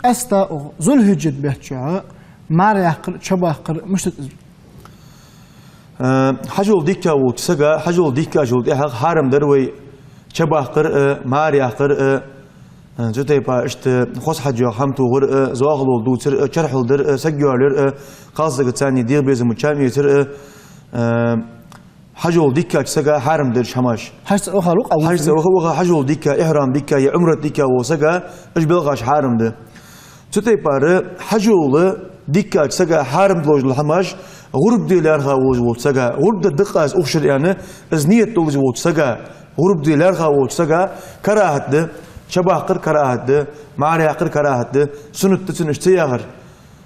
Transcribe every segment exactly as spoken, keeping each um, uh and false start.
Къаьстта укх Зулхьиджат бетта чухь мар яккхар, чо баккхар мишта да из? Э, хьажол дикка волча сага, хьажол дикка волчул тӀехьагӀа хьарам дар вай чо баккхар а, мар яккхар а, э, цу тайпара иштта хоза хьаж йоагӀа хӀама тохар а, зоахалол дувцар а, чархьал дар а, саг йоалаяр а, кхалсагаца цхьана дегӀа безам чам эцар а, э, хьажол дикка волча сага хьарам да уж хӀамаш. ХьажцӀа вахар укх ХьажцӀа ваха, ваха, хьажол дикка, ихьрам дикка, е Ӏумрат дикка волча сага уж белхаш хьарам да. Цу тайпара хьажол дикка волча сага хьарам долаш дола хӀамаш гӀурба де лаьрхӀа волаш волча сага, гӀурба дар да-кх аз укх шера аьнна, из ният долаш волча сага, гӀурба де лаьрхӀа волча сага карахӀат да, чо баккхар карахӀат да, мар яккхар карахӀат да, суннат да цунна уж ца яхар.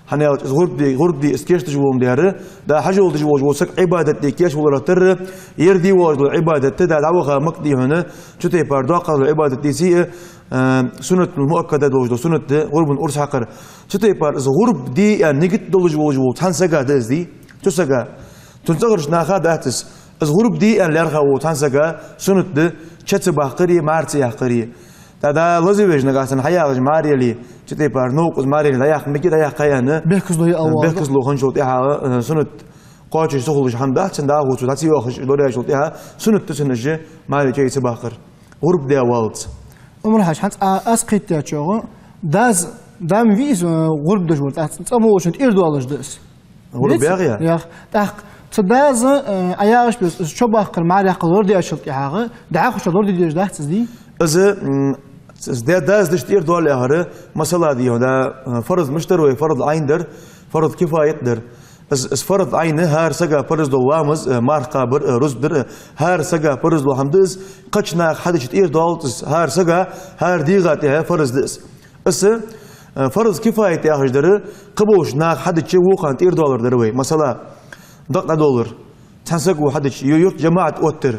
ХӀана аьлча из гӀурба де, гӀурба де из кийчдеш волга дар, да хьажол деш волаш вола саг Ӏибадат де кийчваларах тара, ер де волаш дола Ӏибадат да, да дӀаваха Макка дий хьона, цу тайпара доккхагӀа дола Ӏибадат деций а, э, суннатул муаккада долаш дола суннат да, гӀурбан урс хьакхар. Цу тайпара из гӀурба де аьнна нигат долаш волаш вола цхьан сага да из, дий? Цу сага. Цун цӀагӀарча наха дац из. Из гӀурба де аьнна лаьрхӀа волча цхьан сага суннат да чо ца баккхари, мар ца яккхари. ТӀаккха лазавеш нагахьа санна хьаяхаш мар яле, цу тайпара новкъост мар яле, дӀаяккха мегаргдий, дӀаяккха аьнна, бехказло я алвала. Бехказло хинначул тӀехьагӀа, э, суннат кхоачаш ца хулаш хӀама дац, цунна дӀахо цо дӀа ца йоахаш лораячул тӀехьагӀа суннат да цунна уж мар е чо е ца баккхар. ГӀурба де валлалца. Умар-Хьажа, хӀанз а аз кхийттачох, дас, да ма вий из, э, гӀурба деш вола, цӀа-, цӀа ма волчунна тӀера доалаш да из. ГӀурба яхе? Яхе. ТӀаккха цу дас, э, Ӏа яхаш бесса, из чо баккхар, мар яккхар лорадаьчул тӀехьагӀа, дӀахо ше лораде дезаш дац из, дий? Из, м, из да-, дас деш тӀера доал яхар, масала, дий хьона, да, э, фарз мишта дар вай, фарз Ӏайн дар, фарз кифаят дар. Из, из фарз Ӏайн, хӀара сага парз дола ламаз, э, марха кхабар, э, рузба дар, э, хӀара сага парз дола хӀама да из, кхыча наха хьадича тӀера доалац из, хӀара сага, хӀара дегӀа тӀа фарз да из. Из, э, фарз кифаят яхаш дар, кхыболча наха хьадича вокхарна тӀера доалар дар вай. Масала, дакъа дӀадоллар. Цхьан саго хьадича, е юрта жамаӀат оттар.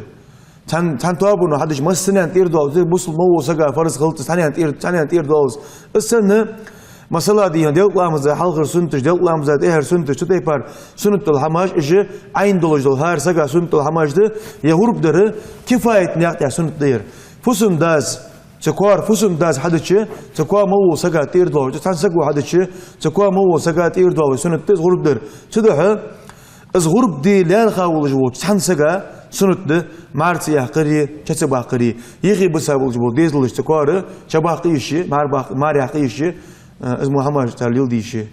Цхьан, цхьан тоабано хьадича массанена тӀера доалац, бусалба ма вола сага фарз хилац, цхьаннена тӀера, цхьаннена тӀера доалац. Из санна, масала, дий хьона, делкъа ламаза хьалхара суннаташ, делкъа ламаза тӀехьара суннаташ, цу тайпара суннат дола хӀамаш, уж Ӏайн долаш дола, хӀара сага суннат дола хӀамаш да, е гӀурба дар, кифаятан наькъа тӀа суннат да ер. Фусам-дас, цу коа фусам-дас хьадича, цу коа мел вола сага тӀера доалац, цхьан саго хьадича, цу коа мел вола сага тӀера доалац, суннат да из гӀурба дар. Цудухьа из гӀурба де лаьрхӀа волаш волча цхьан сага суннат да мар ца яккхари, чо ца баккхари, юхе бисса болаш бола дезалаш цу коа чо баккха йиш я, мар баккха, мар яккха йиш я, э, из мо хӀамаш цар леладе йиш я.